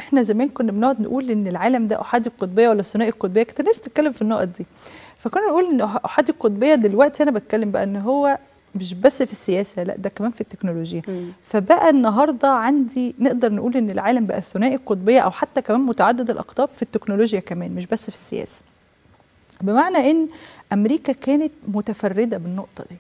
احنا زمان كنا بنقعد نقول ان العالم ده احادي القطبيه ولا ثنائي القطبيه، كانت الناس تتكلم في النقط دي، فكنا نقول ان احادي القطبيه. دلوقتي انا بتكلم بقى ان هو مش بس في السياسة، لا ده كمان في التكنولوجيا. فبقى النهارده عندي نقدر نقول ان العالم بقى ثنائي القطبيه او حتى كمان متعدد الاقطاب في التكنولوجيا كمان، مش بس في السياسة. بمعنى ان امريكا كانت متفردة بالنقطة دي.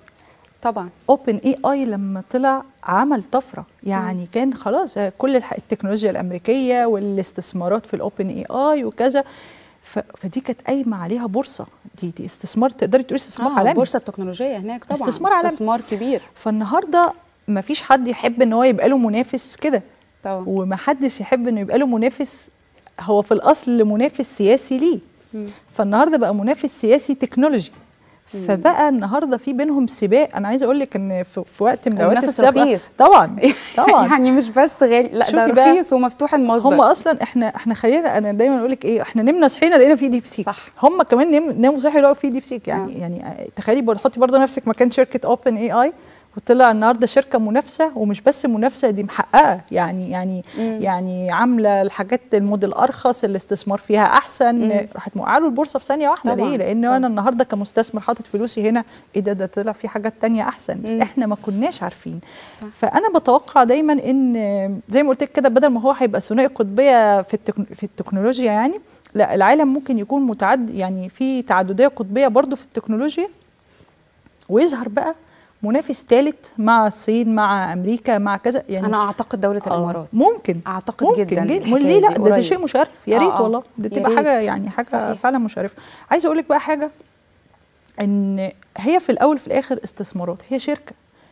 طبعا OpenAI لما طلع عمل طفره، يعني كان خلاص كل التكنولوجيا الامريكية والاستثمارات في ال OpenAI وكذا، فدي كانت قايمة عليها بورصة، دي استثمار، تقدري تقولي استثمار عالمي. البورصة التكنولوجية هناك طبعا استثمار عالمي، استثمار كبير. فالنهارده ما فيش حد يحب ان هو يبقى له منافس كده طبعا، وما حدش يحب انه يبقى له منافس هو في الاصل منافس سياسي ليه. فالنهارده بقى منافس سياسي تكنولوجي. فبقى النهارده في بينهم سباق. انا عايزه اقول لك ان في وقت من الاوقات السابقة طبعا طبعا يعني مش بس غالي، لا ده رخيص ومفتوح المصدر. هم اصلا احنا خلينا، انا دايما اقول لك ايه، احنا نمنا صحينا لقينا في DeepSeek، صح. هم كمان ناموا صحي لقوا في DeepSeek. يعني يعني تخيلي برضه، حطي برضه نفسك مكان شركة OpenAI وطلع النهارده شركة منافسه، ومش بس منافسه، دي محققة يعني يعني يعني عامله الحاجات الموديل ارخص، الاستثمار فيها احسن، راحت موقعه له البورصة في ثانية واحدة. ليه؟ لان انا النهارده كمستثمر حاطط فلوسي هنا، ايه ده طلع في حاجات تانية احسن، بس احنا ما كناش عارفين. فانا بتوقع دايما ان زي ما قلت لك كده، بدل ما هو هيبقى ثنائي قطبيه في التكنولوجيا، يعني لا، العالم ممكن يكون متعدد، يعني في تعددية قطبيه برضو في التكنولوجيا، ويظهر بقى منافس ثالث مع الصين، مع امريكا، مع كذا. يعني انا اعتقد دولة الامارات ممكن، اعتقد ممكن جدا. ليه لا؟ ده شيء مشرف، يا ريت والله، ده تبقى حاجة يعني حاجة صحيح. فعلا مشرفة. عايزه اقول لك بقى حاجة، ان هي في الاول في الاخر استثمارات، هي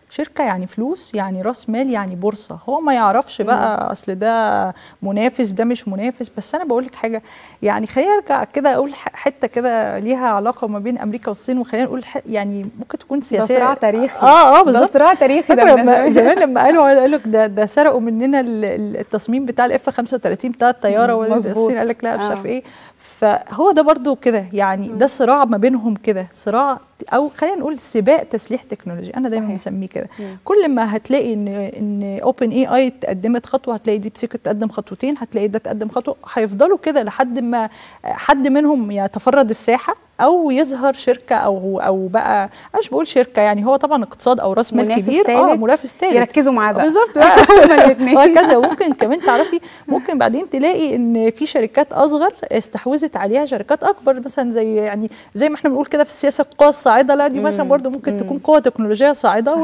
شركة يعني فلوس، يعني راس مال، يعني بورصة. هو ما يعرفش بقى اصل ده منافس ده مش منافس. بس انا بقول لك حاجة، يعني خلينا ارجع كده اقول حتة كده ليها علاقة ما بين امريكا والصين، وخلينا نقول يعني ممكن تكون سياسية. ده صراع تاريخي. بالظبط، ده صراع تاريخي. ده زمان لما قالوا لك ده سرقوا مننا التصميم بتاع ال F 35 بتاع الطيارة، والصين قال لك لا مش عارف ايه. فهو ده برضو كده، يعني ده صراع ما بينهم كده، صراع او خلينا نقول سباق تسليح تكنولوجي، انا دايما بسميه كده. كل ما هتلاقي ان OpenAI تقدمت خطوة، هتلاقي DeepSeek تقدم خطوتين، هتلاقي ده تقدم خطوة، هيفضلوا كده لحد ما حد منهم يتفرد الساحة او يظهر شركة او بقى، انا مش بقول شركة، يعني هو طبعا اقتصاد او راس مال كبير، منافس ثالث يركزوا معاه بقى بالظبط هما الاثنين وهكذا. ممكن كمان تعرفي، ممكن بعدين تلاقي ان في شركات اصغر استحوذت عليها شركات اكبر، مثلا زي يعني زي ما احنا بنقول كده في السياسة القوى الصاعدة، لا دي مثلا برضو ممكن تكون قوة تكنولوجية صاعده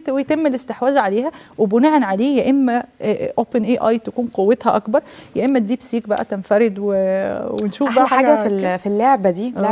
ويتم الاستحواذ عليها، وبناء عليه يا اما OpenAI تكون قوتها اكبر، يا اما ال DeepSeek بقى تنفرد ونشوف بقى حاجة في اللعبة دي. لعبه